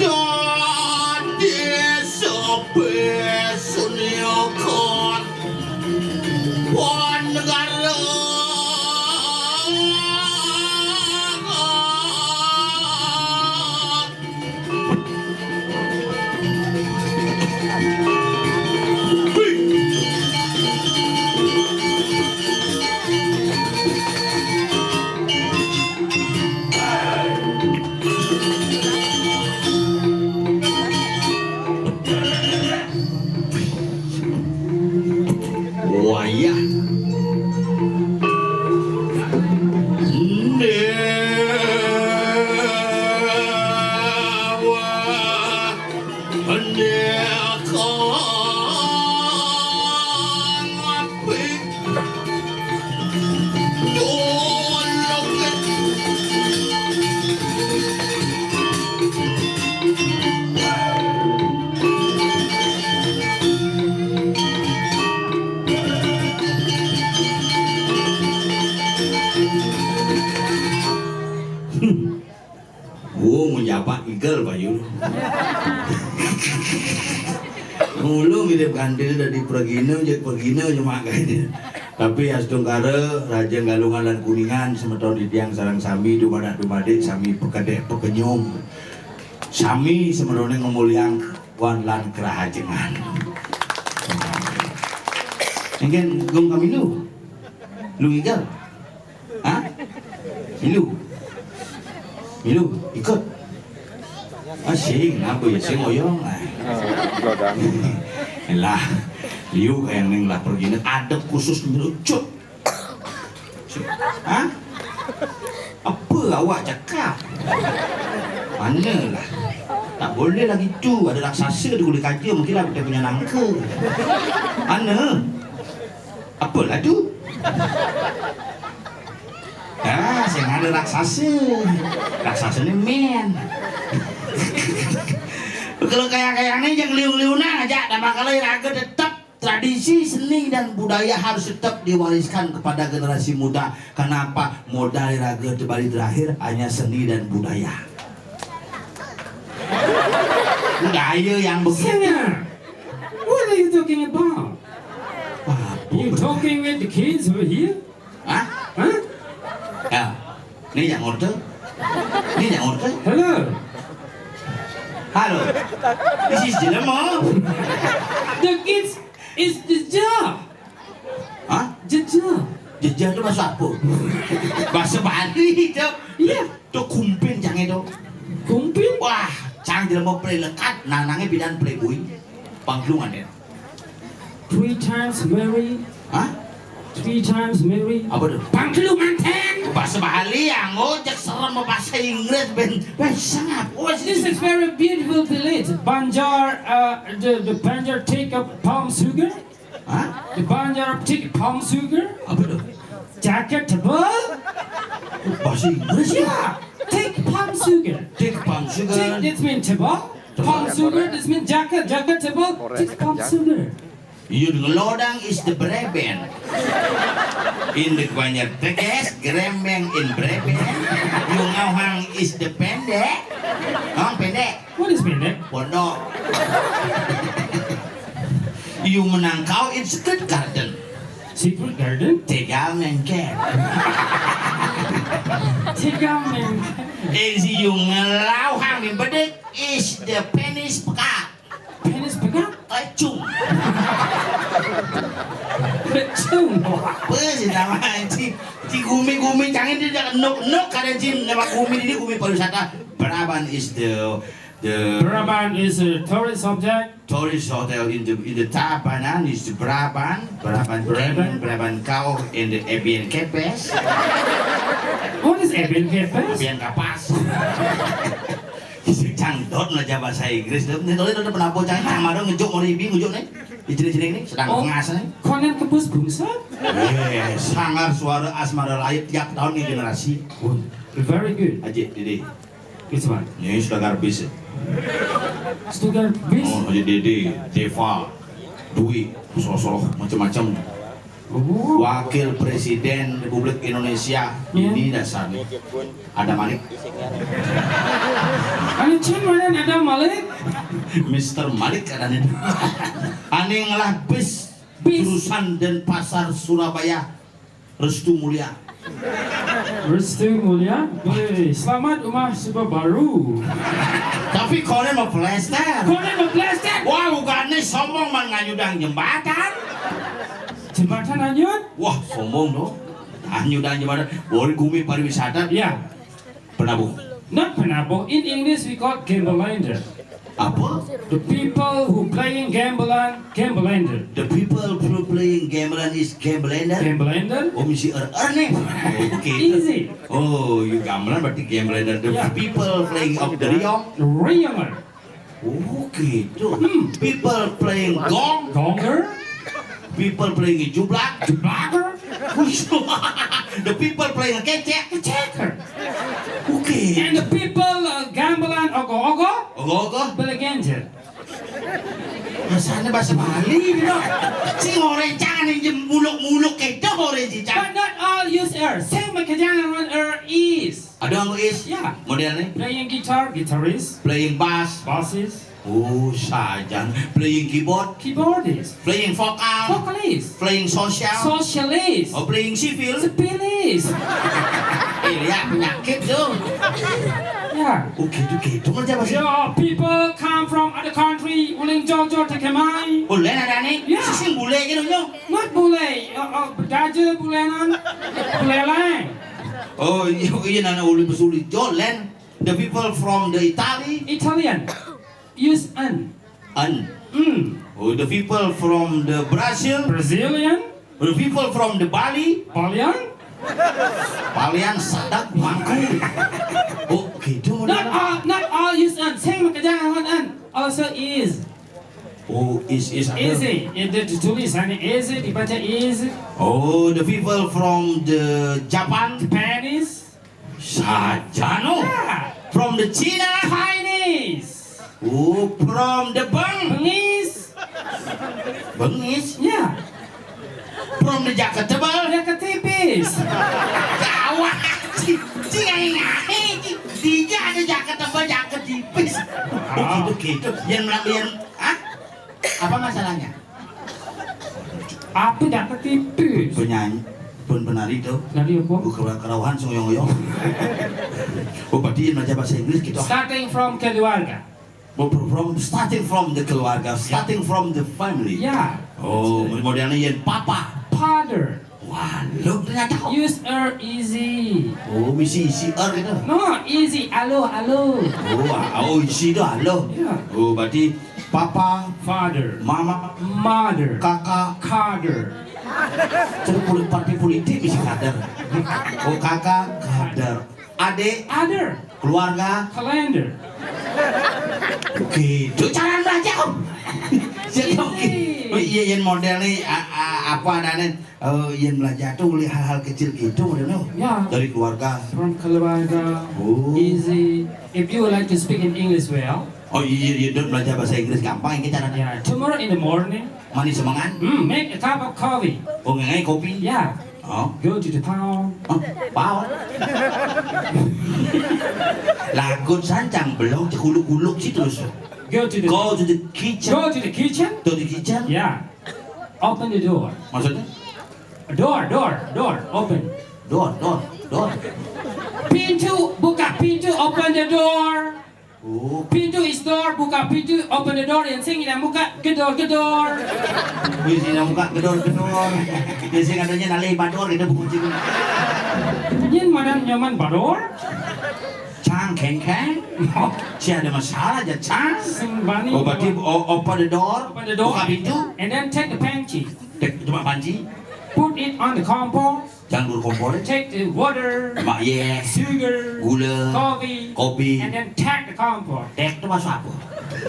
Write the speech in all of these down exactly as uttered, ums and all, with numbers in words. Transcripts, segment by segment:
Dadi sepi sunyokan wan negara. Wayah Dewa Pendekar apik. Wong menjapak igel bayu. Ngulung hidup kantil dari pergina, jadi pergina cuma kayaknya. Tapi astungkara, Raja Galungan lan Kuningan, semeton titiang sareng sami, dumadak-dumadik, sami pekedek pekenyum. Sami semetone ngemuliang wan lan kerahajengan. Engken gong kami lu. Lu igel. Hah? Milu. Milu, ikut. Ah, sing, apa ya, sing oyong. Ah. Lah, liu kayak ning lah pergi nih, ada khusus merucut. Hah? Apa awak cakap? Mana lah? Tak boleh lagi tu. Ada raksasa di kulit kaca, mungkin lah kita punya nangka. Mana? Apa lah tu? Ah, sing ada raksasa. Raksasa ni men. Kalau kayak-kayak ni jangan liu-liu nah aja. Dah bakal raga tetap tradisi seni dan budaya harus tetap diwariskan kepada generasi muda. Kenapa? Modal raga tebali terakhir hanya seni dan budaya. Budaya yang begitu. Singer, what are you talking about? Apa? You talking with the kids over here? Hah? Hah? Ya. Ni yang order. Ni yang order. Hello. Halo. This is jelema. The kids is the jar. Hah? Jeja. Jeja tu bahasa apa? Bahasa Bali tu. Iya. Tu kumpin jangan tu. Kumpin? Wah, cang jelema play lekat, nanangnya bidan playboy. Pangklungan dia. Three times Mary. Hah? Three times Mary. Apa tu? Pangklungan ten. Bahasa Bali ya, ngojek serem bahasa Inggris ben. Ben sengap. What's this? This is very beautiful village. Banjar, uh, the, the Banjar take a palm sugar. Hah? The Banjar take palm sugar. Apa tu? Jacket tebal. Bahasa Inggris ya? Yeah. Take palm sugar. Take palm sugar. Take, this mean tebal. Palm sugar, this mean jacket, jacket tebal. Take palm sugar. You ngelodang is the breben. In the Banjar tegas, grembeng in breben. You ngawang is the pendek. Ngawang pendek. What is pendek? Pondok. You menangkau in secret garden. Secret garden? Tegal mengket. Tegal mengket. Is you ngelauhang in bedik is the penis pekat. Penis pekat? Kecung. Kecung. Apa sih nama ci, ci gumi-gumi cangin dia jangan nuk-nuk kada ci nama gumi ini gumi pariwisata. Braban is the, the Braban is a tourist object. Tourist hotel in the, in the Tabanan is the Braban. Braban Braban. Braban kau in the Abian Kepes. What is Abian Kepes? Abian Kapas. Sing cangdot belajar bahasa Inggris. Nih, tadi udah pernah bocah cang maro ngejuk, mau ibi ngejuk nih. Di jeling-jeling nih, sedang Oh. ngas nih. Konen kebus bungsa? Eh, sangar suara asmara lahir tiap tahun nih generasi. Good. Very good. Aja, Dede. Which one? Ini sudah garbis ya. Sudah garbis? Oh, Aja Dede, Deva, Dwi, sosok macam-macam. Oh. Wakil Presiden Republik Indonesia. Iya. Ini dasar nih. Ada Malik. Anu cen mana ada Malik? Mister Malik ada nih. Ane ngelah bis. Bis. Jurusan Denpasar Surabaya. Restu Mulia. Restu Mulia. Wih, selamat umah suba baru. Tapi konen mau plester. Konen mau plester. Wah, bukannya sombong man nganyudang jembatan. Jembatan anyut? Wah, sombong dong. Anyudang jembatan. Bori gumi pariwisata. Ya. Penabuh. Not penabuh. In English we call gambelander. Apa? The people who playing gambling, gambelander. The people who playing gambling is gambelander. Gambelander? Oh, misi er er nih. Oke. Easy. Oh, you gambling berarti gambelander. The Yeah. people playing of the riong. Riong. Oh, gitu. Hmm. People playing gong. Gonger. People playing jublak. Jublager. The people playing kecek. Keceker. Oke. And the people uh, gambling ogo-ogo. Ogo-ogo. Belegenjer. Rasanya bahasa Bali, you know. Si orang jangan yang muluk-muluk kita orang cicak. But not all use er. Sing makajangan on er is. Ada yang is? Ya. Modelnya? Playing guitar, guitarist. Playing bass. Bassist. Oh, sajan. Playing keyboard. Keyboardist. Playing vocal. Vocalist. Playing social. Socialist. Oh, playing civil. Civilis. Eh, ya, penyakit tuh. Ya. Oh, gitu-gitu aja masih. Yo, people come from other country, uling jojo tekemai. Oh, lain ada nih. Ya. Sing bule gitu, nyong. Not bule. Oh, oh, bedaja bulenan. Bule lain. Oh, iya, iya, nana uli besuli. Jolen, the people from the Italy. Italian. Use an. An. Mm. Oh, the people from the Brazil. Brazilian. The people from the Bali. Balian. Balian sadak mangku. Oh, gitu. Not all, not all use an. Sing makajangan an. Also is. Oh, is, is ada. Easy. Itu ditulis hanya easy, dibaca easy. Oh, the people from the Japan. Japanese. Saja no. Yeah. From the China. Chinese. Oh, from the Beng. Bengis. Bengis? Ya. From the jaket tebal. Jaket tipis. Gawat. Ci, ci ngai-ngai. Ci. Tiga ada jaket tebal, jaket tipis. Oh, gitu, gitu. Yang melambian, ah? Apa masalahnya? Apa jaket tipis? Penyanyi, pun penari tuh. Penari apa? Bukan kerauhan, sung oyong-oyong. Oh, berarti yang belajar bahasa Inggris gitu. Starting from keluarga. Oh, from, starting from the keluarga, starting from the family. Ya. Oh, modelnya yang papa. Father. Wah, lo ternyata. Use er easy. Oh, misi isi er itu. No, easy. Alo, alo. Oh, ah, oh, isi itu alo. Ya. Oh, berarti papa, Father. Mama, Mother. Kakak, Kader. Terus poli-, partai politik bisa kader. Oh, kakak, kader. Adik, Other. Keluarga. Calendar. Oke, itu cara belajar, Om. Jadi, oke. Oh, iya, yang model nih, a-, a-, apa adanya? Oh, yang belajar tuh oleh hal-hal kecil gitu modelnya. Ya. Dari keluarga. From keluarga. Oh. Easy. If you would like to speak in English well. Oh, iya, iya, dong belajar bahasa Inggris gampang ini caranya. Yeah, tomorrow in the morning. Manis semangan. Hmm, make a cup of coffee. Oh, ngai kopi. Yeah. Oh. Go to the town. Oh, pao. Lagun sancang belum cekuluk-kuluk sih terus. Go to the Go to the kitchen. Go to the kitchen. To the kitchen. Yeah. Open the door. Maksudnya? Door, door, door. Open. Door, door, door. Pintu, buka pintu, open the door. Oh. Pintu is door, buka pintu, open the door, yang sing yang buka gedor-gedor. Wis yang buka gedor-gedor. Yang sing katanya nalih bador itu buku cik. Yang mana nyaman bador? Cang keng keng. Si ada masalah aja, Cang. Sing bani. Oh, berarti o-, open the door. Open the door. Buka pintu. And then take the panci. Cuma panci. Put it on the compost. Cang dur kompor. Take the water, Mak, yes. Sugar, gula, coffee, kopi, and then take the kompor. Take itu maksud apa?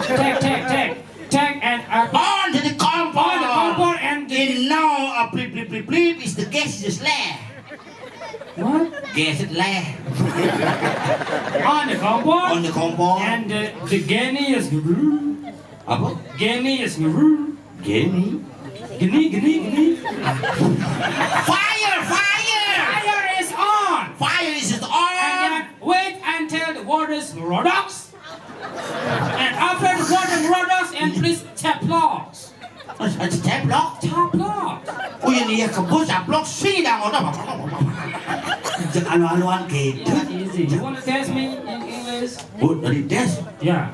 Take, take, take, take and uh, on the kompor. On the kompor and the, in now a plip plip plip plip is the gas is leh. What? Gas is leh. On the kompor. On the kompor. And uh, the geni is apa? Geni is guru. Geni. Geni, geni, geni. Fire, fire! Fire is on! Fire is on! And then wait until the water is products. And after the water products, and please tap locks. Ada caplok? Caplok. Oh, ini ya kebun caplok sih dah ngono. Jangan alu-aluan gitu. Yeah, easy. You want to test me in English? Bu, dari tes? Yeah.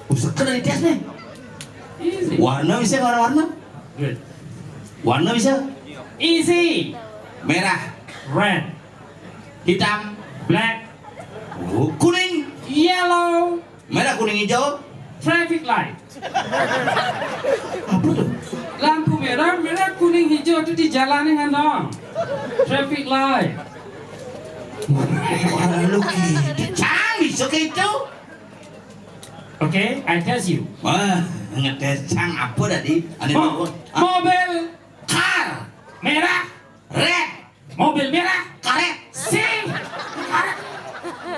Usah dari tes nih. Easy. Warna bisa nggak warna? Good. Warna bisa? Easy. Merah. Red. Hitam. Black. Oh, kuning. Yellow. Merah, kuning, hijau. Traffic light. Apa tuh? Lampu merah, merah, kuning, hijau itu di jalan yang ngandong. Traffic light. Wah, lu gitu. Cang, bisa gitu. Okay, I test you. Wah, ngetes cang apa tadi? Aneh banget. Mobil. Car. Merah. Red. Mobil merah. Karet. Sing. Karet.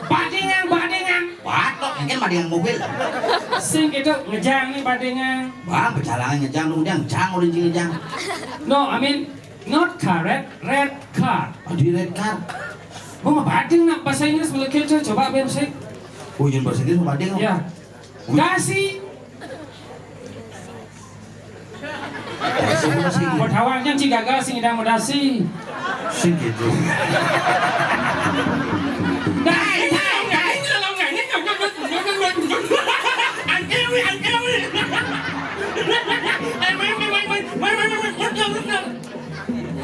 Badingan, badingan. Batok, mungkin badingan mobil. Sing gitu, ngejang nih badingan. Bang, pecalangan ngejang dong, jang, jang, udah jing ngejang. No, I mean, not karet, red car. Tadi red car. Gua mah bading nak bahasa Inggris mulai kecil, coba ben sih. Oh, yang bahasa Inggris mah bading. Ya. Dasi. Dasi apa sih? Mau tawanya sih gagal sih ngidang mau dasi. Sih gitu. Dai, dai, dai.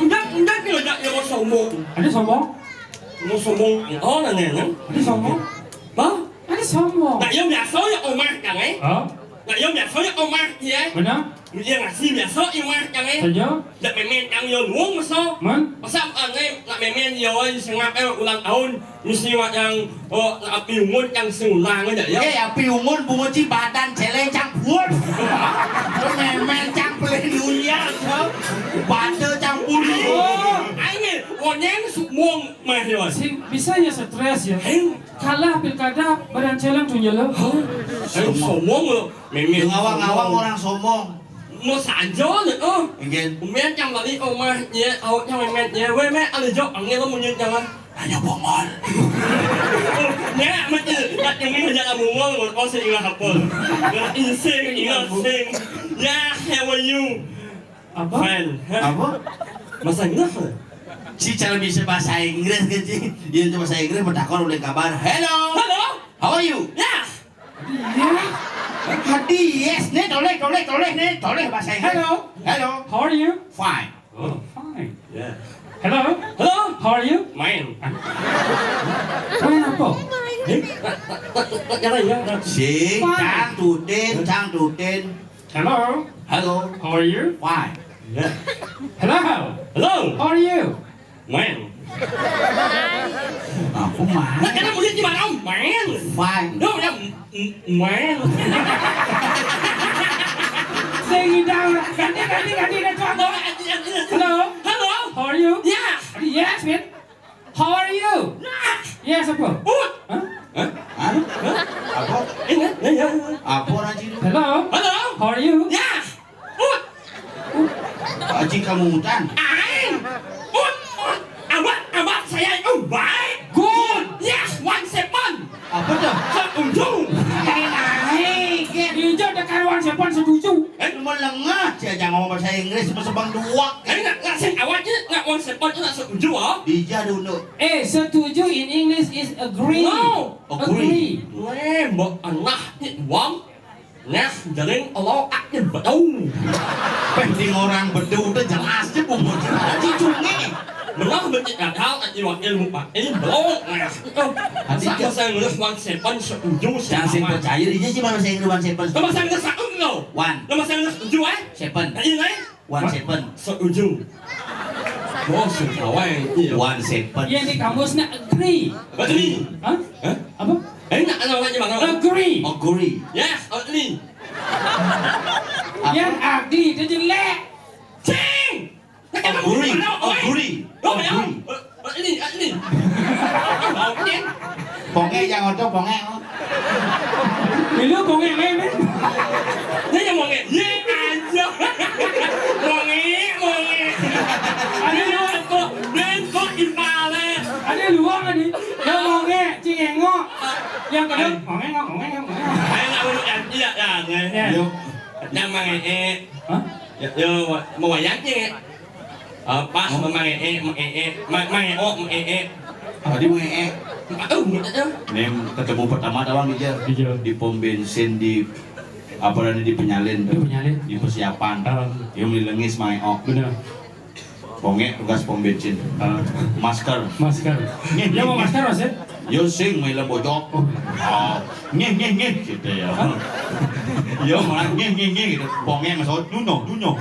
Udah, udah, udah, udah, udah, sombong. Ada sombong? Mau sombong, oh, nanya, nanya. Ada sombong? Hah? Ada sombong. Nak, yang biasa ya omah, Kang, eh? Hah? Nak, yang biasa ya omah, ya. Benar? Yang ngasih biasa ya omah, Kang, eh? Saja? Dak memen, Kang, yang nuang, masa? Man? Masa, eh, nak memen, ya, sengap, eh, ulang tahun. Mesti wak yang, oh, nak api ungun, Kang, sing ulang aja, ya. Eh, api ungun, bunga ci badan, celeng, cang, buat. Memen, cang, pelih dunia, cang. Bata, cang, bulu. Oh, ini, wonyeng, sukmong, mah, ya. Sing, bisa ya stres, ya. Heng. Kalah pilkada, badan celeng tuh nyelo. Hah? Eh, sombong lo. Memen. Ngawang-ngawang orang sombong. Mau saja lo, oh. Mungkin. Umen yang balik, oh, mah, ya, awaknya memen, ya. Weh, meh, alih jok, angin lo munyin jangan. Hanya bongol. Ya, mesti, tak yang ini jangan bongol, lo kau sih ingat apa? Ya, insing, ingat sing. Ya, how are you? Apa? Fine. Hah? Apa? Bahasa Inggris, eh? Ci cara bisa bahasa Inggris kan, Ci? Iya, itu bahasa Inggris, bertakon oleh kabar. Hello. Hello. How are you? Yes. Yes. Hadi, yes. Nih, toleh, toleh, toleh, nih, toleh bahasa Inggris. Hello. Hello. How are you? Fine. Oh, fine. Yeah. Hello. Hello. How are you? Fine. Fine apa? Eh? Cara ya. Si, fine. Cang tutin, cang tutin. Hello. Hello. How are you? Fine. Yeah. Hello. Hello. How are you? When? Aku mah. Nah, kenapa dia gimana? When? Fine. No, ya, m-, m-, when? Sing it down. Ganti, ganti, ganti, ganti. Hello. Hello. Hello. How are you? Yeah. Yes, man. How are you? Yes, apa? Ut. Hah? Hah? Hah? Apa? Ini, ya, ya, ya. Apa orang Cina? Hello? Hello? How are you? Yes. Ut. Aji kamu hutan. Aing. Ut, ut. Abah, abah saya itu baik. Good. Yes, one seven. Apa tuh? Setuju. Ini naik, ya. Hijau ada karuan sepan setuju. Eh, mau lengah, cia jangan ngomong bahasa Inggris, mau sebang dua. Eh, nggak, nggak sih, awak aja nggak one seven, nggak setuju, oh. Dija dulu. Eh, setuju in English is agree. No. Agree. Agree. Weh, mbok anak ni, wang. Nah, jaring Allah aktif betul. Peh di orang bedu tu jelas je bubur. Cicungnya. Benar betul kadal ati wakil bupati belum. Nah, hati masa masa ngurus one seven setuju. Jangan sih percaya dia sih masa yang one seven. Nama saya ngurus satu lo. One. Nama saya ngurus tujuh, eh. Seven. Nah, ini, eh. One seven. Setuju. Bos, kawan, iya. One seven. Iya, di kamusna agree. Agree. Hah? Hah? Apa? Eh, nak, nak, nak, nak. Agree. Agree. Yes, agree. Yang ugly itu jelek. Cing! Agree. Agree. Agree. Ini, ini. Oke. Ponge yang oto ponge. Ini ponge, men. Ini yang ponge. Ye aja. Ponge, ponge. Ada lu kok, ben kok impale. Ada luang tadi. Yang ponge, cingengok. Yang kedua, ponge, ponge, ponge. Ayo, nak urut yang tidak, ya, ya. Ya. Yuk. Nama, eh, eh. Hah? Ya, ya, mau wayang, ya. Apa? Oh. Mama ee, ma ee, ma, ma ee, oh, ma ee. Tadi ma ee. Oh, bener. Ini ketemu pertama doang dia. Iya. Di pom bensin di, apa namanya, di Penyalin. Di Penyalin. Di persiapan. Ah. Dia beli lengis ma ee, oh. Bener. Ponge tugas pom bensin. Ah. Masker. Masker. Nih, dia mau masker, Mas, ya? Yo sing main bojok. Oh. Ah, ngeh, ngeh, ngeh, gitu ya. Hah? Yo malah ngeh, ngeh, ngeh gitu. Ponge sama saut, nunyo, nunyo.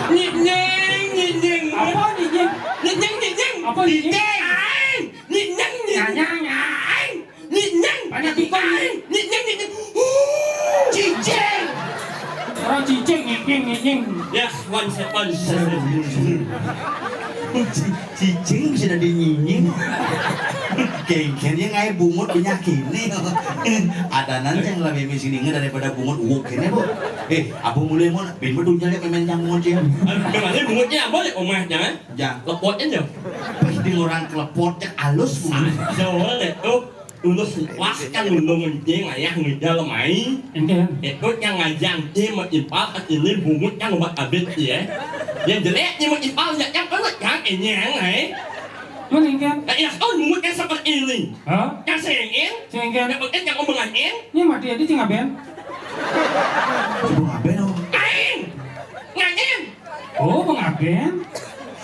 Nyik, nyeng, nyik, nyeng. Apa nyik, nyeng? Nyik, nyeng, nyik, nyeng. Apa nyik, nyeng? Nyik, nyeng. Aing. Nyik, nyeng, nyik, nyeng. Nyanyang, aing. Nyik, nyeng. Banyak nyik, nyeng. Aing. Nyik, nyeng, nyik, nyeng. Cicing. Orang cicing, nyik, nyeng, nyik, nyeng. Ya, one second. Ci-, cicing bisa jadi nyinying. Kengken yang ngai bungut banyak ini. Adanan yang lebih miskin ini daripada bungut uwuk ini, Bu. Eh, apa mulai mau bin betul jadi pemain yang bungut ya? Memangnya bungutnya apa ya, omahnya? Ya. Lepotnya ya? Pas di orang kelepot cek alus bungut. Jauh deh tuh. Tulus wah kan ngundung encing ayah ngida lemai. Ente. Itu yang ngajang ti mau impal ke sini bungut kan obat abis ya. Yang jelek ni mau impal ya yang perut kan ini yang hai. Mana engke? Nah, ya kau bungut kan seperti ini. Hah? Yang sengin. Sengin. Yang penting yang omongan in. Ini mati aja cing aben. Coba ngaben, oh. Aing. Ngain. Oh, Bang Aben.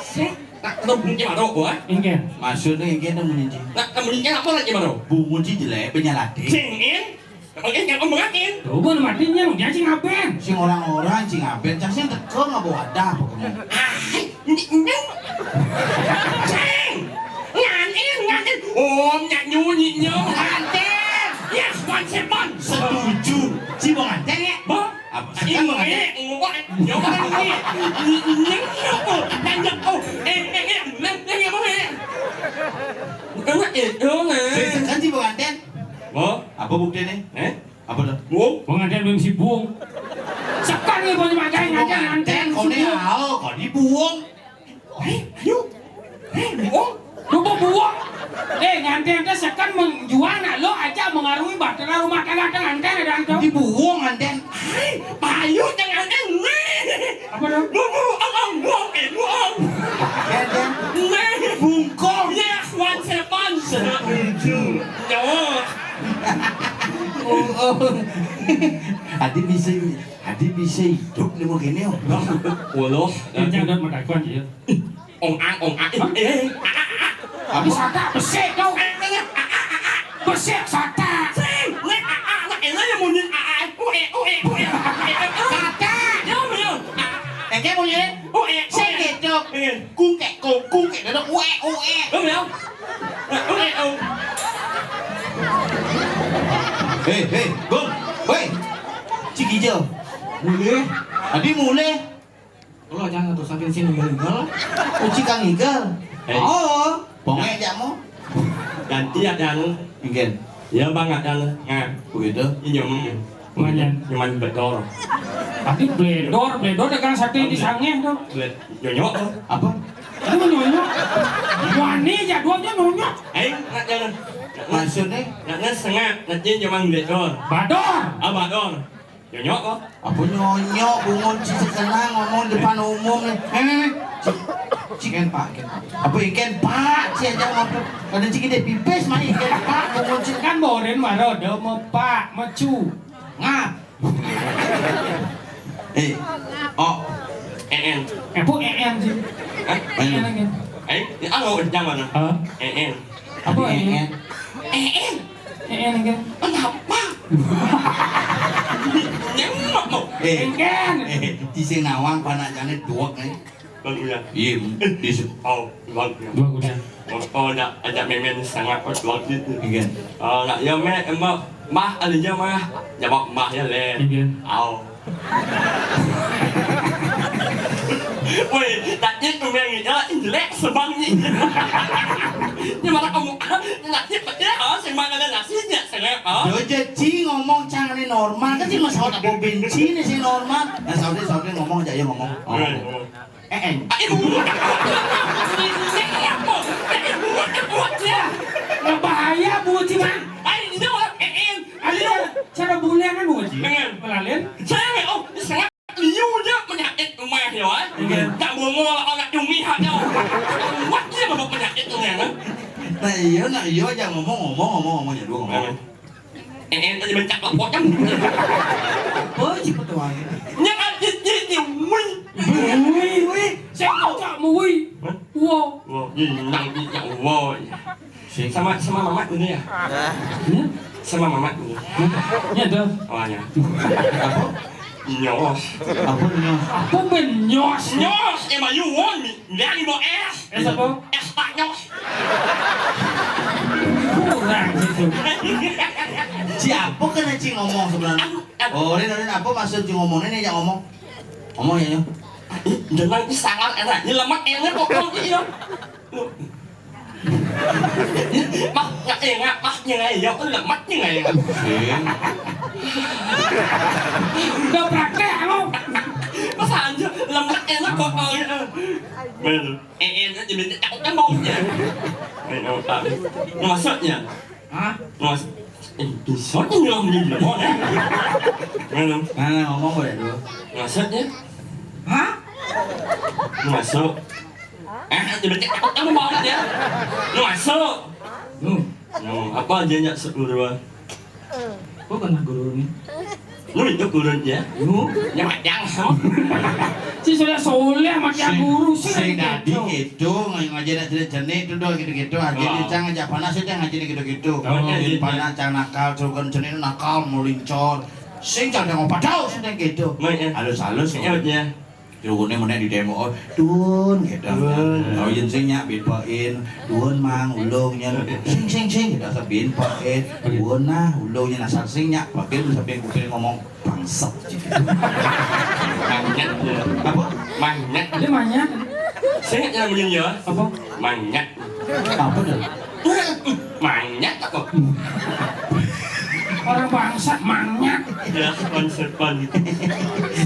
Sih, tak tahu bunyi marok gua. Engke. Maksudnya engke nang bunyi. Nak, kamu ini apa lagi marok? Bungut sih jelek, penyalati. Singin. Oke, yang kamu ngain. Tuh, bukan mati nyang, dia sing Aben. Sing orang-orang sing Aben, cang sing teko nggak bawa wadah pokoknya. Ah, nying. Sing. Ngain, ngain. Om, nyak nyu, nyik nyu. Anten. Yes, one seven. Setuju. Si Bang Anten ya? Bah. Apa? Ini ngomong, eh, ngomong, eh, ngomong, eh, ini, ini, ini, oh, banyak, oh, eh, eh, eh, eh, eh, eh, eh. Bukan, eh, oh, eh. Saya tekan sih pengantin. Oh. Apa buktinya? Eh? Apa tuh? Buang. Pengantin belum si buang. Sekarang nih, banyak makan, ngajar, nganten, kau nih, oh, kau dibuang. Eh, ayo. Eh, buang. Lu mau buang. Eh, nganten teh sekan menjual nak lo aja mengaruhi bahtera rumah tangga teh nganten ada antum. Dibuang nganten. Hai, payu jangan nganten. Apa dong? Buang, buang, buang, eh, buang. Nganten. Bungkong. Yes, one seven. Setuju. Jawab. Oh, oh. Adi bisa, Adi bisa hidup nih mau gini, oh. Woloh. Ini jangan matakan ya. Ong ang, ong ang. Eh, eh, eh. Apa? Sata, besik kau. Eh, eh, eh. Besik, sata. Sing, lek, ah, ah, lek, enak ya muni, ah, ah, ue, ue, ue, ue, ue. Sata. Ya, ya. Ah, ah. Engke muni, ue, sing ue. Gitu. Eh. Kungke, kung, kungke, dodok, ue, ue. Ya, ya. Ue, ue. Hei, hei, Gong. Hei. Cik Ijo. Mulai. Adi mulai. Lo jangan tuh saking sini ngigel. Uci kang ngigel. Eh. Oh, ponge aja mau. Ganti ya, Dang. Mungkin. Ya, Bang, ada lo. Nah. Begitu. Ini nyaman. Nyaman. Nyaman bedor. Tapi bledor, bledor dagang sate di Sangeh tuh. Bled-, nyonyok tuh. Apa? Itu mah nyonyok. Wani jadwalnya nyonyok. Eh, nak jalan. Maksudnya? Nak, nak sengak, nanti nyaman bedor. Bador. Ah, bador. Nyonyok kok. Apa nyonyok, bungut sih sekenang ngomong depan umum nih. Nih, nih, nih. Cik, cik, iken, Pak, iken, Pak. Apa iken, Pak? Si aja ngomong. Kadang cik dia pipis, mah iken, Pak, bungut sih. Kan boren mah rodo, mau Pak, mau Cu. Ngap. Eh, oh. En, en. Eh, bu, en, en sih. Hah? En, en. Eh, ini ah, mau kencang mana? Hah? En, en. Apa ini? En, en. En, en, en. Kenapa? Nyengok mau. Eh, Engken. Eh, di sing nawang panakane duwek, eh. Bang Uya. Iya, di se- Oh, Bang Uya. Bang Uya. Oh, oh, nak ajak memen sangat, oh, Bang Uya. Iya. Oh, nak, ya, me, emang, mah, ada je, mah. Jawab mah, ya, le. Iya. Oh. Woi, tak ni tu, Bang, ya, jelek sebang ni. Ni malah kamu, nak ni, ya, oh, sembang ada nasi, ya, selek, oh. Yo, je, Ci, ngomong cang ni normal, kan, Ci, mas, awak tak mau benci ni, si normal. Nah, Saudi, Saudi ngomong aja, ya, ngomong. Oh. Iya, iya. Eh, eh. Ayo, buat. Ini apa? Ini buat, buat dia. Nggak bahaya, Bu Haji, Bang. Ayo, ini orang, eh, eh. Ayo, cara bulan kan, Bu Haji? Dengan. Melalin. Saya, oh, sangat liu je penyakit rumah dia, eh. Dengan. Tak bongol anak cumi hak dia. Buat dia masuk penyakit rumah, eh. Nah, iya, nah, iya, aja ngomong, ngomong, ngomong, ngomong, ya, dua ngomong. Dengan. Eh, eh, tadi mencak lepot kan? Apa sih petuanya? Nya kan, dia, dia, dia, wui. Wui, wui. Siapa cak mau wui? Hah? Wo. Wo. Hmm, nang, nang, wo. Sing. Sama, sama mamat dulu ya? Hah? Sama mamat dulu. Nya ada. Oh, ya. Apa? Nyos. Apa nyos? Apa ben nyos? Nyos, eh, Mayu, won, mi, biar ibu es. Es apa? Es tak nyos. Kurang gitu. Ci apa kena Ci ngomong sebenarnya? Aduh, aduh. Oh, ini, ini apa maksud Ci ngomong? Ini yang ngomong. Ngomong ya, ya. Ih, jangan disangat enak. Ini lemak enak kok kalau dia. Mah, nggak enak, mah, nyerai, ya, aku lemak nyerai. Sing. Udah praktek, aku. Masa aja, lemak enak kok kalau dia. Bener. Eh, eh, dia minta cakap kan baunya. Eh, eh, tak. Maksudnya? Hah? Mas, eh, bisa ni lah ni dia, eh. Mana? Nah, nah, ngomong boleh dulu. Maksudnya? Hah? Masuk. Eh, dia minta cakap kan baunya. Masuk. Hmm. No, apa aja nyak sebelum dua? Kok kena guru ni? Lu itu guru ya? Lu? Ya, macam sama. Si soleh-soleh macam guru sih. Sing dadi gitu, ngaji nak jenis-jenis tu dah gitu-gitu. Aja dia cang aja panas, dia ngaji gitu-gitu. Oh, iya, iya. Panas, cang nakal, suruh jenis nakal, melincor. Sing cang tengok padau, sing gitu. Baik, ya. Halus-halus. Iya, ya. Jurune menek di demo, oh, "Duun," gitu. Duun. Oh, yen sing nyak bin pain, "Duun, Mang, ulung nyen." Sing, sing, sing, kita sebin pain. "Duun nah, ulung nyen asal sing nyak." Pakin sampai kuping ngomong, "Bangsat." Manyat, ya. Apa? Manyat. Dia manyat. Sing nyak yang begini, ya. Apa? Manyat. Apa tuh? Manyat apa? Orang bangsat manyat. Ya, konsep pan.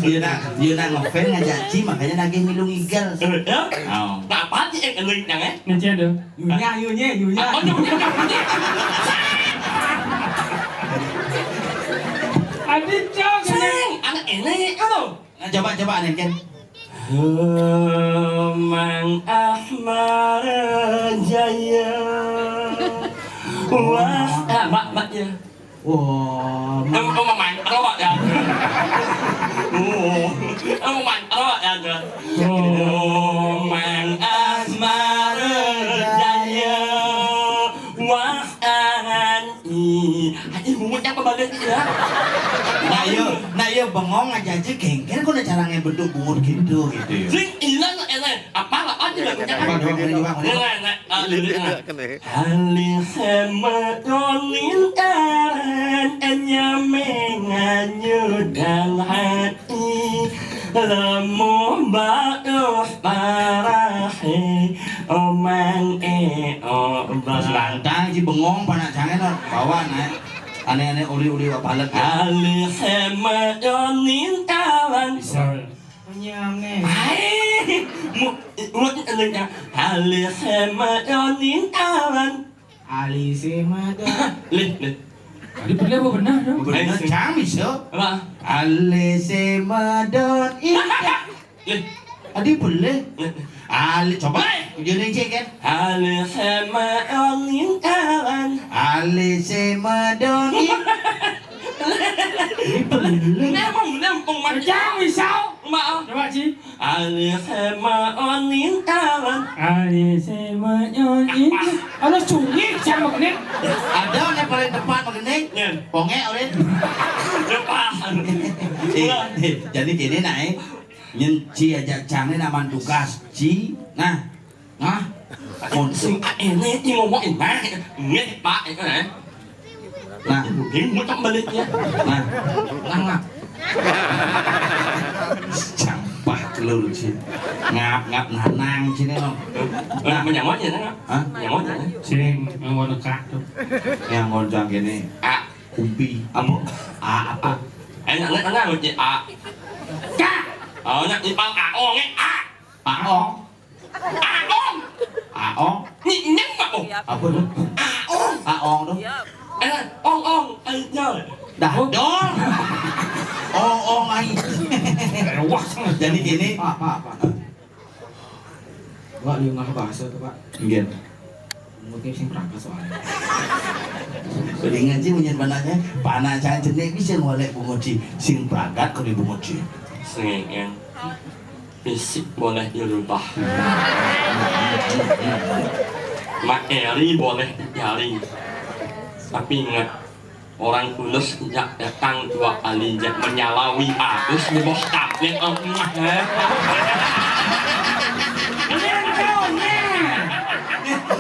Dia nak, dia nak ngefans ngajak Ci, makanya nagih milu ngigel. Eh, ya? Oh. Tak apa sih yang kena yang, eh? Nanti ada. Yunya, yunya, yunya. Apa tuh? Ada cok. Sing, anak ini, apa? Nah, coba, coba, Nen, Ken. Mang Ahmad Jaya. Wah, ah, mak, mak, ya. Wah, em, em, mang, ro, ya. Oh, em, mang, ro, ya, ya. Oh, Mang Ahmad Jaya. Wah, an, i. Aji, bungut apa balik ya? Nah, iya, nah, iya, bengong aja, Ci, kengken kok cara ngebentuk bungut gitu, gitu ya. Sing, ilang, enak. Apa, apa aja lah, punya. Apa doang, ini doang, ini doang. Nah, nah, ah, ini, nah. Alih sama donin karan, enyame nganyudan hati. Lemu baduh parahe, omang e, oh, Pas lantang, Ci, bengong, panak jangan, bawa, naik. Aneh-aneh, uli-uli, bapalet, ya. Alih sama donin karan. Bisa. Nyame. Hai, mu, mu, alih sama donin karan. Ali si mada. Lih, lih. Tadi bener apa benar, dong? Bener, Ayo, sing. Cang, bisa. Apa? Ali si mada. Ih, lih. Tadi boleh. Lih. Ali, coba. Lih. Jadi cek kan? Ali sama Onin kawan. Ali sama Doni. Ini boleh. Ini emang bener, emang macam. Cang, bisa. Maaf. Coba, Ci. Ali sama Onin kawan. Ali sama Onin. Apa? Ada sunyi, siapa ini? Ada yang paling tepat begini. Iya. Ponge, Orin. Depan. Eh, eh, jadi gini, Nay. Nyen ci ajak cang né nak man tugas ci. Nah. Nah. Mun sing ené ci ngomong enak. Nggih, Pak, itu, eh. Nah. Ini muter baliknya. Nah. Nah, nah. Campah kelul ci. Ngap-ngap nanang ci né, no. Nah, menyamot ya, nah. Hah? Menyamot ya, nah. Sing nganggo nekak tuh. Nganggo cang kéné. A. Kumpi. Apa? A apa? Enak, enak, enak, ci A. Ka. Oh, nak ipal A, oh, nge A. Aong. Aong. Aong. Ni nyang mak, oh. Apa tuh? Aong. Aong tuh. Eh, ong, ong. Ayo. Dah dong. Ong, ong, ai. Wah, sangat. Jadi gini. Pak, Pak, Pak. Wah, liu ngah bahasa tuh, Pak. Nggih. Mungkin sing berangkat soalnya. Beli ngaji munyin panaknya, panak cang jenik bisa ngolek bungut ci. Sing berangkat kali bungut ci. Sing, ya. Fisik boleh dirubah. Materi boleh dicari. Tapi ingat, orang tulus jak datang dua kali, jak menyalawi harus nyebos kapnya Allah.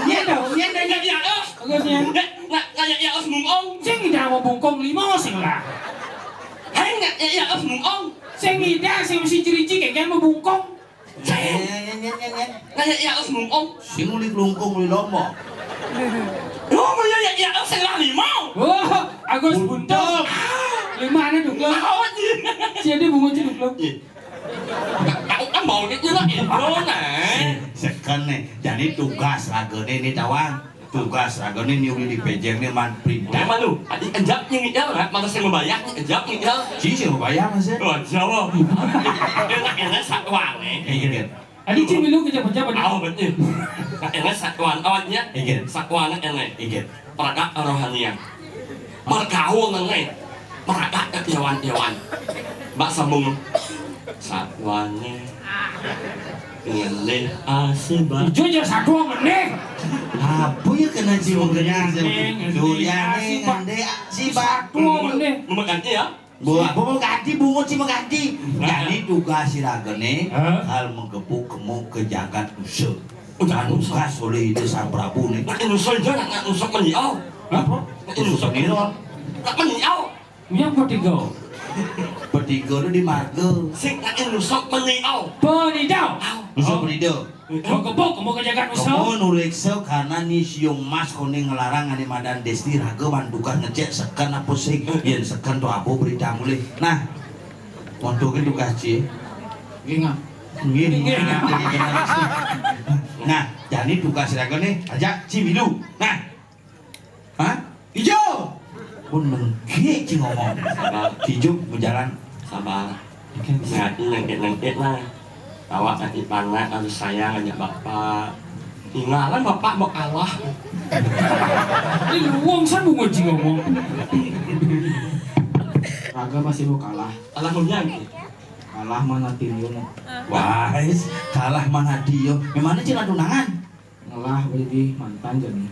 Iya dong, iya dong. Ya, ya, eh. Bagus ya. Ya, nggak, nggak, ya, ya, harus mungong. Sing dah mau bungkong lima sing lah. Hai, nggak, ya, ya, harus mungong. Sing ida, sing mesti cerici kayak mau bungkong. Nyen, nyen, nyen, nyen, nyen. Nah, ya, ya, harus mungong. Sing uli kelungkung, uli lombok. Oh, ya, ya, ya, harus sing lah limau. Oh, Agus buntung. Buntung. Lima ané dukluk. Mau aja. Siapa bungut ci dukluk? Iya. Tahu kan mau gitu lah, itu, nah. Seken né. Jadi tugas ragané né, Tawang. Tugas ragané né uli dipéjéng né man perintah. Emang lu, adi enjak nyengit ya, Mak? Mana sing membayar, enjak nyengit ya. Ci sing membayar, Mas, ya? Wah, jawab. Enak, enak, satuan, eh. Iya, iya. Adi ci milu kerja-kerja, Pak. Oh, betul. Enak, satuan, awalnya. Iya. Satuan, enak. Iya. Perangkat rohanian. Mergaul, enak. Perangkat kepiawan-piawan. Mbak sambung. Satuannya. Ngelih asih, Bang. Ijo aja satu meneh. Apa ya kena ci wong kena? Neng, durian neng, neng, ngendek, ci, Bang. Satu meneh. Mau ganti ya? Bu, apa mau ganti? Bungut ci mau ganti. Nah. Jadi tugas siragané, hah? Hal menggebuk gemuk ke jagat usuk. Udah, kan tugas oleh Ida Sang Prabu nih. Nak inusuk aja, nak, nak inusuk meniau. Apa? Nak inusuk meniau. Nak meniau. Yang petiga. Petiga tu di marga. Sing nak inusuk meniau. Penidau. Nusuk penida. Mau gebuk, mau ke jagat usuk. Kamu nureksa karena ni siung mas koné ngelarang ané madan Desti raga man tugas ngecek seken apa sing. Yén seken tu apa berita mulih. Nah, montokin tugas ci. Ingat. Nggih, nggih. Nah, jadi tugas ragané ajak ci milu. Nah. Hah? Ijo. Pun nengkik ci ngomong. Sabar. Ijo berjalan. Sabar. Oke. Nah, ini nengkik-nengkik lah. Awak nanti panak harus sayang aja bapak. Tinggalan bapak mau kalah. Ini luwung san bungut ci ngomong. Raga masih mau kalah. Kalah hujan. Kalah mana tim yo. Wah, kalah mana dia. Memangnya cina tunangan? Ngelah, wih, di mantan jani.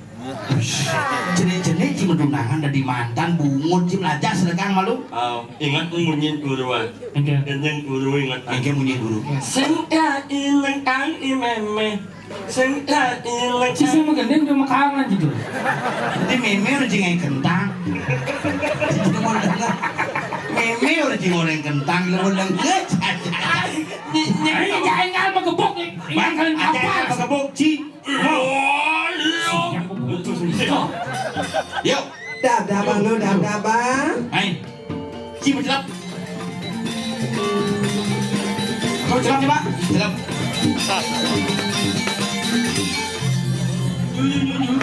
Jenis-jenis ci medunangan dadi mantan, bungut ci melajah sedekang malu. Oh, ingat munyin guru, ah. Oke. Munyin guru ingat. Oke, munyin guru. Sing ya ileng kang i meme. Sing ya ileng. Ci sing megending di mekarangan gitu. Dadi meme udah jing kentang. Meme udah jing goreng kentang, lu udah nggak. Ini jangan mau gebuk nih. Ini kalian apa? Mau gebuk, ci. Yuk. Dab-daban lu, dab-daban. Hai. Ci, berjelap. Kau jelap, coba. Jelap. Yu, yu, yu, yu.